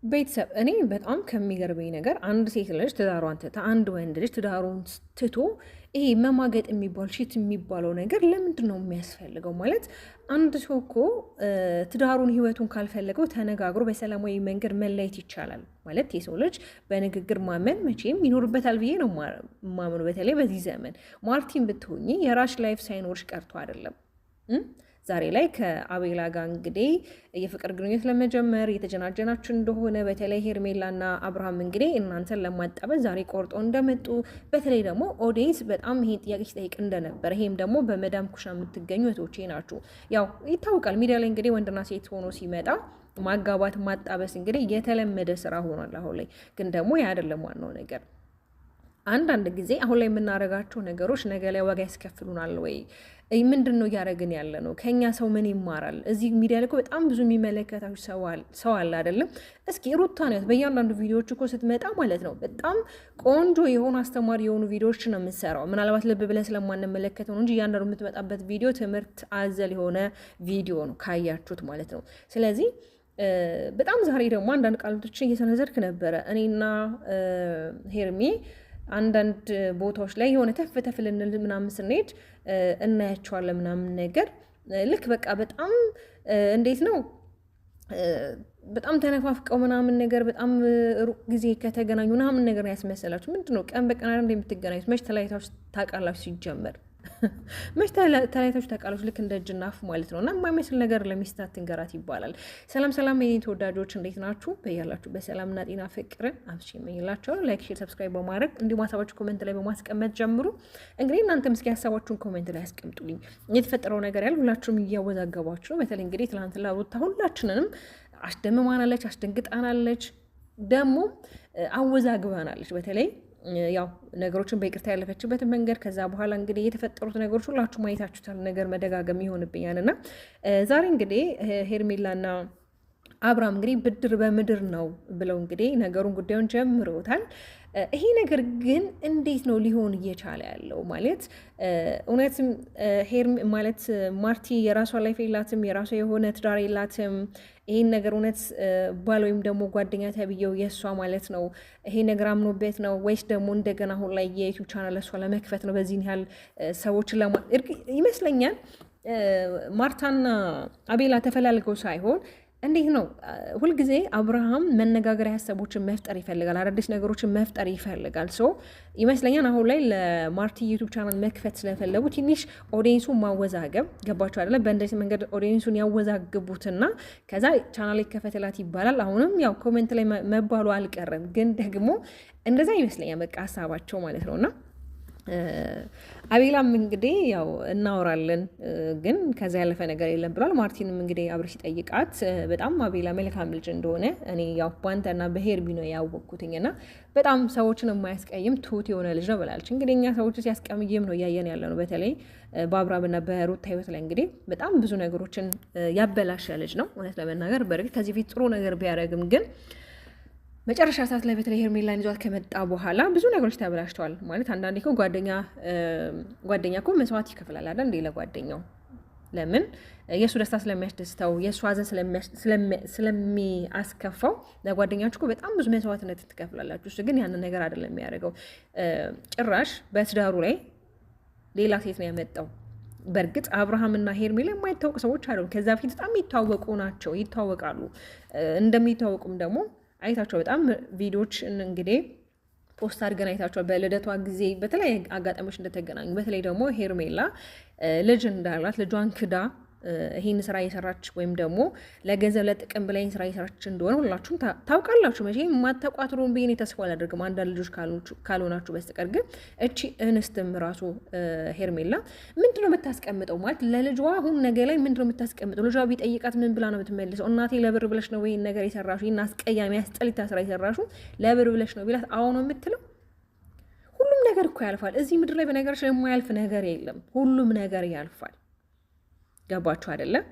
ቤተሰብ፣ እኔ በጣም ከሚገርመኝ ነገር አንድ ሴት ልጅ ትዳሯን ትታ፣ አንድ ወንድ ልጅ ትዳሩን ትቶ ይሄ መማገጥ የሚባል cheat የሚባለው ነገር ለምንድን ነው የሚያስፈልገው? ማለት አንድ ሰው እኮ ትዳሩን ህይወቱን ካልፈለገው ተነጋግሮ በሰላማዊ መንገድ መለየት ይቻላል። ማለት የሰው ልጅ በንግግር ማመን መቼም ይኖርበታል ብዬ ነው ማምኑ። በተለይ በዚህ ዘመን ማርቲን ብትሆኚ የራስሽ life ሳይኖርሽ ቀርቶ አይደለም። ዛሬ ላይ ከአቤላ ጋር እንግዲህ የፍቅር ግንኙነት ለመጀመር የተጀናጀናችሁ እንደሆነ፣ በተለይ ሄርሜላና አብርሃም እንግዲህ እናንተን ለማጣበስ ዛሬ ቆርጦ እንደመጡ፣ በተለይ ደግሞ audience በጣም ይሄን ጥያቄ ሲጠይቅ እንደነበረ፣ ይሄም ደግሞ በመዳም ኩሽና የምትገኙ እህቶቼ ናችሁ። ያው ይታወቃል፣ ሚዲያ ላይ እንግዲህ ወንድና ሴት ሆኖ ሲመጣ ማጋባት ማጣበስ እንግዲህ የተለመደ ስራ ሆኗል። አሁን ላይ ግን ደግሞ ያ አይደለም ዋናው ነገር። አንዳንድ ጊዜ አሁን ላይ የምናደርጋቸው ነገሮች ነገ ላይ ዋጋ ያስከፍሉናል ወይ? ምንድን ነው እያደረግን ያለ ነው? ከኛ ሰው ምን ይማራል? እዚህ ሚዲያ ላይ እኮ በጣም ብዙ የሚመለከታችሁ ሰው አለ አይደለም? እስኪ ሩታ ናት። በእያንዳንዱ ቪዲዮዎች እኮ ስትመጣ ማለት ነው በጣም ቆንጆ የሆኑ አስተማሪ የሆኑ ቪዲዮዎች ነው የምትሰራው። ምናልባት ልብ ብለን ስለማንመለከተው ነው እንጂ እያንዳንዱ የምትመጣበት ቪዲዮ ትምህርት አዘል የሆነ ቪዲዮ ነው ካያችሁት ማለት ነው። ስለዚህ በጣም ዛሬ ደግሞ አንዳንድ ቃላቶችን እየሰነዘርክ ነበረ። እኔና ሄርሜ አንዳንድ ቦታዎች ላይ የሆነ ተፍ ተፍ ልንል ምናምን ስንሄድ እናያቸዋለን ምናምን ነገር፣ ልክ በቃ በጣም እንዴት ነው በጣም ተነፋፍቀው ምናምን ነገር፣ በጣም ሩቅ ጊዜ ከተገናኙ ምናምን ነገር ያስመሰላችሁ ምንድን ነው? ቀን በቀን አይደል የምትገናኙት? መች ተለያይታችሁ ታውቃላችሁ? ሲጀመር መች ተለያይታችሁ ታውቃላችሁ? ልክ እንደ እጅና አፍ ማለት ነው። እና የማይመስል ነገር ለሚስት አትንገራት ይባላል። ሰላም ሰላም፣ የኔ ተወዳጆች፣ እንዴት ናችሁ? በያላችሁ በሰላምና ጤና ፍቅርን አብዝቼ እመኝላችኋለሁ። Like፣ share፣ subscribe በማድረግ እንዲሁም ሀሳባችሁ comment ላይ በማስቀመጥ ጀምሩ። እንግዲህ እናንተም እስኪ ሀሳባችሁን comment ላይ አስቀምጡልኝ። የተፈጠረው ነገር ያህል ሁላችሁም እያወዛገባችሁ ነው። በተለይ እንግዲህ ትናንትና ሩታ ሁላችንንም አስደምማናለች፣ አስደንግጣናለች፣ ደግሞ አወዛግባናለች። በተለይ ያው ነገሮችን በይቅርታ ያለፈችበትን መንገድ፣ ከዛ በኋላ እንግዲህ የተፈጠሩት ነገሮች ሁላችሁ ማየታችሁታል። ነገር መደጋገም ይሆንብኛል እና ዛሬ እንግዲህ ሄርሜላና አብርሃም እንግዲህ ብድር በምድር ነው ብለው እንግዲህ ነገሩን ጉዳዩን ጀምረውታል። ይሄ ነገር ግን እንዴት ነው ሊሆን እየቻለ ያለው? ማለት እውነትም ሄርም ማለት ማርቲ የራሷ life የላትም፣ የራሷ የሆነ ትዳር የላትም። ይሄን ነገር እውነት ባል ወይም ደግሞ ጓደኛ ተብዬው የእሷ ማለት ነው ይሄ ነገር አምኖበት ነው ወይስ ደግሞ እንደገና አሁን ላይ የ YouTube channel እሷ ለመክፈት ነው? በዚህን ያህል ሰዎችን ይመስለኛል ማርታና አቤላ ተፈላልገው ሳይሆን፣ እንዴት ነው ሁልጊዜ አብርሃም መነጋገሪያ ሀሳቦችን መፍጠር ይፈልጋል፣ አዳዲስ ነገሮችን መፍጠር ይፈልጋል። So ይመስለኛል አሁን ላይ ለማርቲ YouTube channel መክፈት ስለፈለጉ ትንሽ audience ኡን ማወዛገብ፣ ገባቸው አይደለ? በእንደዚህ መንገድ audience ኡን ያወዛግቡትና ከዛ ቻናል ይከፈትላት ይባላል። አሁንም ያው comment ላይ መባሉ አልቀረም፣ ግን ደግሞ እንደዛ ይመስለኛል በቃ ሀሳባቸው ማለት ነው። እና አቤላም እንግዲህ ያው እናወራለን ግን ከዛ ያለፈ ነገር የለም ብሏል። ማርቲንም እንግዲህ አብርሽ ሲጠይቃት በጣም አቤላ መልካም ልጅ እንደሆነ፣ እኔ ያው ባንተና በሄርቢ ነው ያወቅኩትኝ እና በጣም ሰዎችን የማያስቀይም ትሁት የሆነ ልጅ ነው ብላለች። እንግዲህ እኛ ሰዎች ሲያስቀይም ነው እያየን ያለ ነው። በተለይ በአብርሃምና በሩታ ህይወት ላይ እንግዲህ በጣም ብዙ ነገሮችን ያበላሸ ልጅ ነው እውነት ለመናገር። በእርግጥ ከዚህ ፊት ጥሩ ነገር ቢያደርግም ግን መጨረሻ ሰዓት ላይ በተለይ ሄርሜላን ይዟት ከመጣ በኋላ ብዙ ነገሮች ተበላሽተዋል። ማለት አንዳንዴ እኮ ጓደኛ እኮ መስዋዕት ይከፍላል አይደል እንዴ ለጓደኛው? ለምን? የእሱ ደስታ ስለሚያስደስተው፣ የእሱ ሐዘን ስለሚያስከፋው ለጓደኛችሁ እኮ በጣም ብዙ መስዋዕትነት ትከፍላላችሁ። እሱ ግን ያንን ነገር አይደለም የሚያደርገው። ጭራሽ በትዳሩ ላይ ሌላ ሴት ነው ያመጣው። በእርግጥ አብርሃምና ሄርሜላ የማይታወቁ ሰዎች አይደሉም። ከዛ በፊት በጣም የሚታወቁ ናቸው፣ ይታወቃሉ። እንደሚታወቁም ደግሞ አይታቸው በጣም ቪዲዮዎች እንግዲህ post አድርገን አይታቸዋል። በልደቷ ጊዜ በተለያየ አጋጣሚዎች እንደተገናኙ፣ በተለይ ደግሞ ሄርሜላ ልጅ እንዳላት ልጇን ክዳ ይህን ስራ እየሰራች ወይም ደግሞ ለገንዘብ ለጥቅም ብላ ይህን ስራ እየሰራች እንደሆነ ሁላችሁም ታውቃላችሁ። መቼም የማታውቋት ብዬ እኔ ተስፋ አላደርግም አንዳንድ ልጆች ካልሆናችሁ በስተቀር። ግን እቺ እንስትም ራሱ ሄርሜላ ምንድነው የምታስቀምጠው? ማለት ለልጇ አሁን ነገ ላይ ምንድነው የምታስቀምጠው? ልጇ ቢጠይቃት ምን ብላ ነው የምትመልሰው? እናቴ ለብር ብለሽ ነው ይህን ነገር የሰራሹ፣ ይህን አስቀያሚ አስጠሊታ ስራ የሰራሹ ለብር ብለሽ ነው ቢላት አዎ ነው የምትለው? ሁሉም ነገር እኮ ያልፋል። እዚህ ምድር ላይ በነገሮች ላይ የማያልፍ ነገር የለም። ሁሉም ነገር ያልፋል። ገባችሁ አይደለም?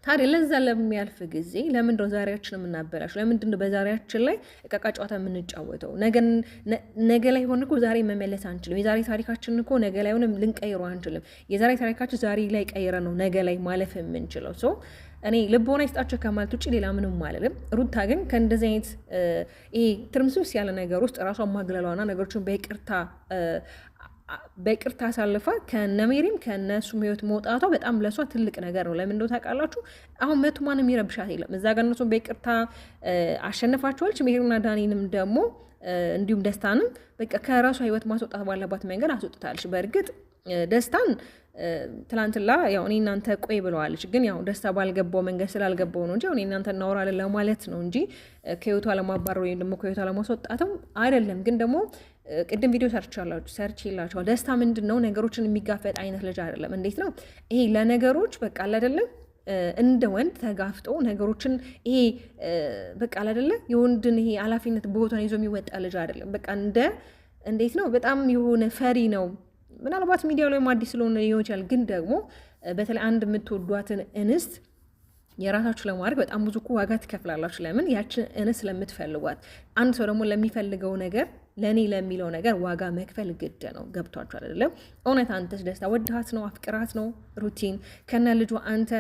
ታዲያ ለዛ ለሚያልፍ ጊዜ ለምንድነው ዛሬያችን የምናበላሽ? ለምንድነው በዛሬያችን ላይ እቃቃ ጨዋታ የምንጫወተው? ነገ ላይ ሆነ እኮ ዛሬ መመለስ አንችልም። የዛሬ ታሪካችንን እኮ ነገ ላይ ሆነ ልንቀይረው አንችልም። የዛሬ ታሪካችን ዛሬ ላይ ቀይረ ነው ነገ ላይ ማለፍ የምንችለው። So እኔ ልቦና ይስጣቸው ከማለት ውጭ ሌላ ምንም አልልም። ሩታ ግን ከእንደዚህ አይነት ይሄ ትርምስምስ ያለ ነገር ውስጥ ራሷን ማግለሏና ነገሮችን በይቅርታ አሳልፋ ከነሜሪም ከነሱም ህይወት መውጣቷ በጣም ለሷ ትልቅ ነገር ነው። ለምን እንደው ታውቃላችሁ? አሁን መቶ ማንም ይረብሻት የለም። እዛ ጋር እነሱን በይቅርታ አሸንፋቸዋለች። ሜሪና ዳኒንም ደግሞ እንዲሁም ደስታንም በቃ ከራሷ ህይወት ማስወጣት ባለባት መንገድ አስወጥታለች። በእርግጥ ደስታን ትላንትላ ያው እኔ እናንተ ቆይ ብለዋለች። ግን ያው ደስታ ባልገባው መንገድ ስላልገባው ነው እንጂ እኔ እናንተ እናወራለን ለማለት ነው እንጂ ከህይወቷ ለማባረር ወይም ደግሞ ከህይወቷ ለማስወጣትም አይደለም። ግን ደግሞ ቅድም ቪዲዮ ሰርቼላችኋል። ደስታ ምንድን ነው ነገሮችን የሚጋፈጥ አይነት ልጅ አይደለም። እንዴት ነው ይሄ ለነገሮች በቃ አይደለም እንደ ወንድ ተጋፍጦ ነገሮችን ይሄ በቃ አይደለ የወንድን ይሄ ኃላፊነት ቦታን ይዞ የሚወጣ ልጅ አይደለም። በቃ እንደ እንዴት ነው በጣም የሆነ ፈሪ ነው። ምናልባት ሚዲያው ላይም አዲስ ስለሆነ ሊሆን ይችላል። ግን ደግሞ በተለይ አንድ የምትወዷትን እንስት የራሳችሁ ለማድረግ በጣም ብዙ እኮ ዋጋ ትከፍላላችሁ። ለምን ያችን እንስት ስለምትፈልጓት። አንድ ሰው ደግሞ ለሚፈልገው ነገር ለእኔ ለሚለው ነገር ዋጋ መክፈል ግድ ነው። ገብቷችኋል አይደለም? እውነት አንተስ ደስታ ወድሃት ነው አፍቅራት ነው ሩቲን ከነ ልጇ አንተ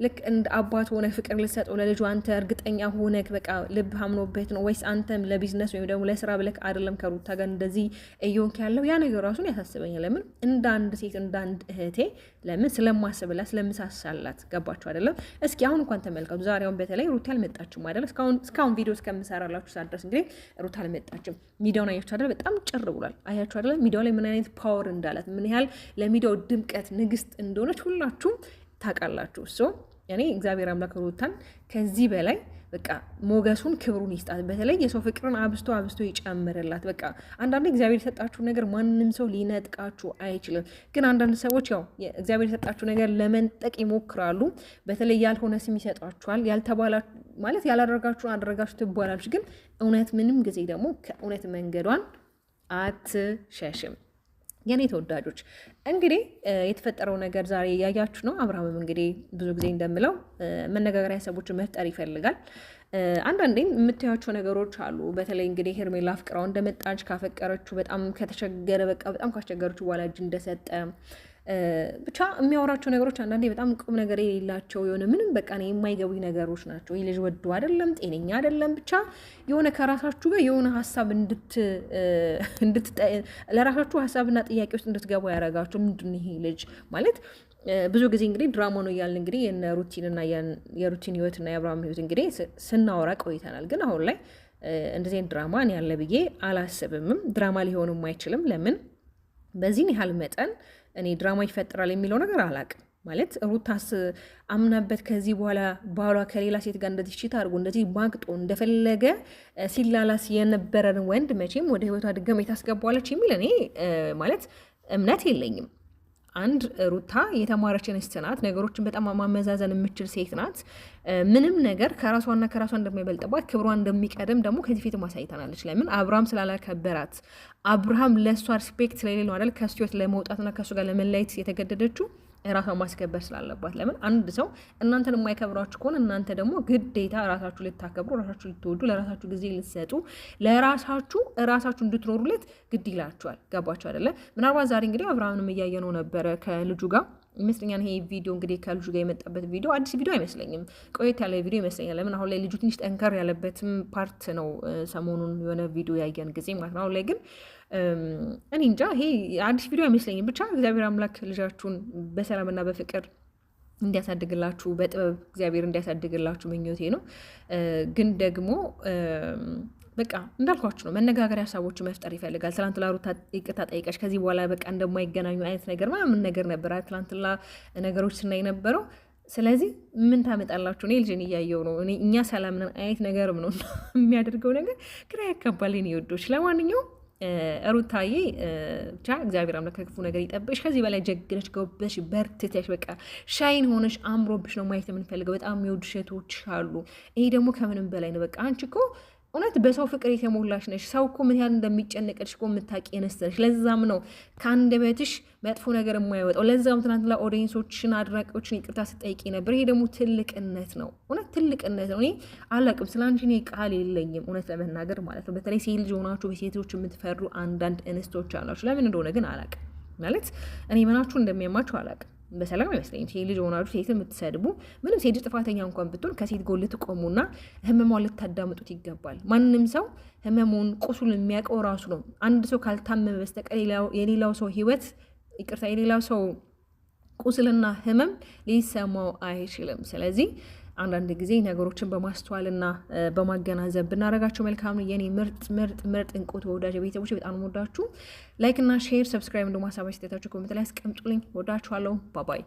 ልክ እንደ አባት ሆነ ፍቅር ልሰጠው ለልጇ አንተ እርግጠኛ ሆነክ በቃ ልብ አምኖበት ነው ወይስ አንተም ለቢዝነስ ወይም ደግሞ ለስራ ብለክ አይደለም ከሩታ ጋር እንደዚህ እየሆንክ ያለው? ያ ነገር ራሱን ያሳስበኛል። ለምን እንደ አንድ ሴት እንደ አንድ እህቴ ለምን ስለማስብላት ስለምሳሳላት። ገባችሁ አይደለም? እስኪ አሁን እንኳን ተመልከቱ። ዛሬውን በተለይ ሩታ አልመጣችም አይደል? እስካሁን ቪዲዮ እስከምሰራላችሁ ሰዓት ድረስ እንግዲህ ሩታ አልመጣችም። ሚዲያውን አያችሁ አይደል? በጣም ጭር ብሏል። አያችሁ አይደል? ሚዲያው ላይ ምን አይነት power እንዳላት፣ ምን ያህል ለሚዲያው ድምቀት ንግስት እንደሆነች ሁላችሁም ታውቃላችሁ። So እኔ እግዚአብሔር አምላክ ሩታን ከዚህ በላይ በቃ ሞገሱን ክብሩን ይስጣት። በተለይ የሰው ፍቅርን አብዝቶ አብዝቶ ይጨምርላት። በቃ አንዳንዴ እግዚአብሔር የሰጣችሁ ነገር ማንም ሰው ሊነጥቃችሁ አይችልም። ግን አንዳንድ ሰዎች ያው እግዚአብሔር የሰጣችሁ ነገር ለመንጠቅ ይሞክራሉ። በተለይ ያልሆነ ስም ይሰጧችኋል። ያልተባላ ማለት ያላደረጋችሁን አደረጋችሁ ትባላችሁ። ግን እውነት ምንም ጊዜ ደግሞ ከእውነት መንገዷን አትሸሽም። የኔ ተወዳጆች እንግዲህ የተፈጠረው ነገር ዛሬ እያያችሁ ነው። አብርሃምም እንግዲህ ብዙ ጊዜ እንደምለው መነጋገሪያ ሰዎችን መፍጠር ይፈልጋል። አንዳንዴም የምታያቸው ነገሮች አሉ። በተለይ እንግዲህ ሄርሜላ አፍቅራው እንደመጣች ካፈቀረችው በጣም ከተቸገረ በቃ በጣም ካስቸገረችው በኋላ እጅ እንደሰጠ ብቻ የሚያወራቸው ነገሮች አንዳንዴ በጣም ቁም ነገር የሌላቸው የሆነ ምንም በቃ የማይገቡ ነገሮች ናቸው። ይህ ልጅ ወዶ አይደለም፣ ጤነኛ አይደለም። ብቻ የሆነ ከራሳችሁ ጋር የሆነ ሀሳብ ለራሳችሁ ሀሳብና ጥያቄ ውስጥ እንድትገቡ ያደረጋችሁ ምንድን ይሄ ልጅ ማለት ብዙ ጊዜ እንግዲህ ድራማ ነው እያልን እንግዲህ የነ ሩቲንና የሩቲን ህይወትና የአብርሃም ህይወት እንግዲህ ስናወራ ቆይተናል። ግን አሁን ላይ እንደዚህ ድራማ እኔ ያለ ብዬ አላስብምም። ድራማ ሊሆንም አይችልም። ለምን በዚህን ያህል መጠን እኔ ድራማ ይፈጠራል የሚለው ነገር አላቅም። ማለት ሩታስ አምናበት ከዚህ በኋላ ባሏ ከሌላ ሴት ጋር እንደዚህ cheat አድርጎ እንደዚህ ማግጦ እንደፈለገ ሲላላስ የነበረን ወንድ መቼም ወደ ህይወቷ ድጋሜ ታስገባዋለች የሚል እኔ ማለት እምነት የለኝም። አንድ ሩታ የተማረች እንስት ናት። ነገሮችን በጣም ማመዛዘን የምችል ሴት ናት። ምንም ነገር ከራሷና ከራሷ እንደማይበልጥባት ክብሯ እንደሚቀድም ደግሞ ከዚህ ፊት ማሳይተናለች። ለምን አብርሃም ስላላከበራት፣ አብርሃም ለእሷ respect ስለሌለው አይደል ከሱ ህይወት ለመውጣትና ከእሱ ጋር ለመለየት የተገደደችው ራሷን ማስከበር ስላለባት። ለምን አንድ ሰው እናንተን የማይከብራችሁ ከሆነ እናንተ ደግሞ ግዴታ ራሳችሁ ልታከብሩ፣ ራሳችሁ ልትወዱ፣ ለራሳችሁ ጊዜ ልትሰጡ፣ ለራሳችሁ ራሳችሁ እንድትኖሩለት ግድ ይላችኋል። ገባችሁ አይደለ? ምናልባት ዛሬ እንግዲህ አብርሃምንም እያየነው ነበረ ከልጁ ጋር ይመስለኛል። ይሄ ቪዲዮ እንግዲህ ከልጁ ጋር የመጣበት ቪዲዮ አዲስ ቪዲዮ አይመስለኝም፣ ቆየት ያለ ቪዲዮ ይመስለኛል። ለምን አሁን ላይ ልጁ ትንሽ ጠንከር ያለበትም part ነው ሰሞኑን የሆነ ቪዲዮ ያየን ጊዜ ማለት ነው። አሁን ላይ ግን እኔ እንጃ ይሄ አዲስ ቪዲዮ አይመስለኝም። ብቻ እግዚአብሔር አምላክ ልጃችሁን በሰላምና በፍቅር እንዲያሳድግላችሁ በጥበብ እግዚአብሔር እንዲያሳድግላችሁ ምኞቴ ነው። ግን ደግሞ በቃ እንዳልኳችሁ ነው፣ መነጋገሪያ ሀሳቦችን መፍጠር ይፈልጋል። ትላንትና ሩታ ይቅርታ ጠይቀች ከዚህ በኋላ በቃ እንደማይገናኙ አይነት ነገር ምናምን ነገር ነበር ትላንትና ነገሮች ስናይ ነበረው። ስለዚህ ምን ታመጣላችሁ? እኔ ልጅን እያየው ነው። እኛ ሰላም ነን አይነት ነገርም ነው የሚያደርገው ነገር ግራ ያጋባል። የኔ ወዶች ለማንኛውም ሩታዬ ብቻ እግዚአብሔር አምላክ ከክፉ ነገር ይጠብቅሽ። ከዚህ በላይ ጀግነሽ፣ ጎበሽ፣ በርትተሽ በቃ shine ሆነሽ አምሮብሽ ነው ማየት የምንፈልገው። በጣም የሚወዱ ሴቶች አሉ። ይሄ ደግሞ ከምንም በላይ ነው። በቃ አንቺ እኮ እውነት በሰው ፍቅር የተሞላሽ ነሽ። ሰው እኮ ምን ያህል እንደሚጨነቅልሽ እኮ የምታውቂ እንስት ነሽ። ለዛም ነው ከአንደበትሽ መጥፎ ነገር የማይወጣው። ለዛም ትናንትና audience ኦችን አድናቂዎችን ይቅርታ ስጠይቂ ነበር። ይሄ ደግሞ ትልቅነት ነው፣ እውነት ትልቅነት ነው። እኔ አላቅም ስለ አንቺ እኔ ቃል የለኝም እውነት ለመናገር ማለት ነው። በተለይ ሴት ልጅ ሆናችሁ በሴቶች የምትፈሩ አንዳንድ እንስቶች አላችሁ። ለምን እንደሆነ ግን አላቅም። ማለት እኔ ምናችሁ እንደሚያማችሁ አላቅም። በሰላም አይመስለኝም። ሴት ልጅ ሆናችሁ ሴት የምትሰድቡ፣ ምንም ሴት ልጅ ጥፋተኛ እንኳን ብትሆን ከሴት ጎን ልትቆሙና ህመሟን ልታዳምጡት ይገባል። ማንም ሰው ህመሙን ቁስሉን የሚያውቀው ራሱ ነው። አንድ ሰው ካልታመመ በስተቀር የሌላው ሰው ህይወት፣ ይቅርታ፣ የሌላው ሰው ቁስልና ህመም ሊሰማው አይችልም። ስለዚህ አንዳንድ ጊዜ ነገሮችን በማስተዋልና በማገናዘብ ብናደርጋቸው መልካም ነው። የኔ ምርጥ ምርጥ ምርጥ እንቁ ተወዳጅ ቤተሰቦች፣ በጣም ወዳችሁ like እና share subscribe እንደ ሀሳብ አስተያየታችሁ comment ላይ አስቀምጡልኝ። ወዳችኋለሁ። Bye bye።